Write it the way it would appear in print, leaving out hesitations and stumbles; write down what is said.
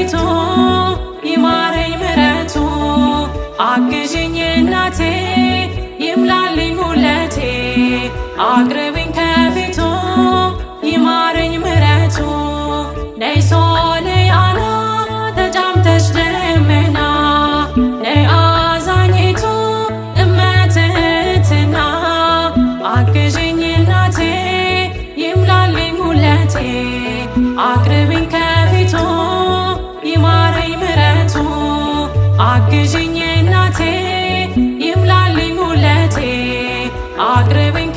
ከፊቱ ይማረኝ ምሕረቱ። አግዥኝ እናቴ ይምላልኝ ጉለቴ፣ አቅርቢኝ ከፊቱ ይማረኝ ምሕረቱ። ነይ ሶልያና ተጫምተሽ ደመና፣ ነይ አዛኝቱ እመትህትና፣ አግዥኝ እናቴ ይምላልኝ ጉለቴ፣ አቅርቢኝ ከፊቱ ይማረኝ ምሕረቱ። አግዥኝ እናቴ ይምላልኝ ጉለቴ፣ አቅርቢኝ።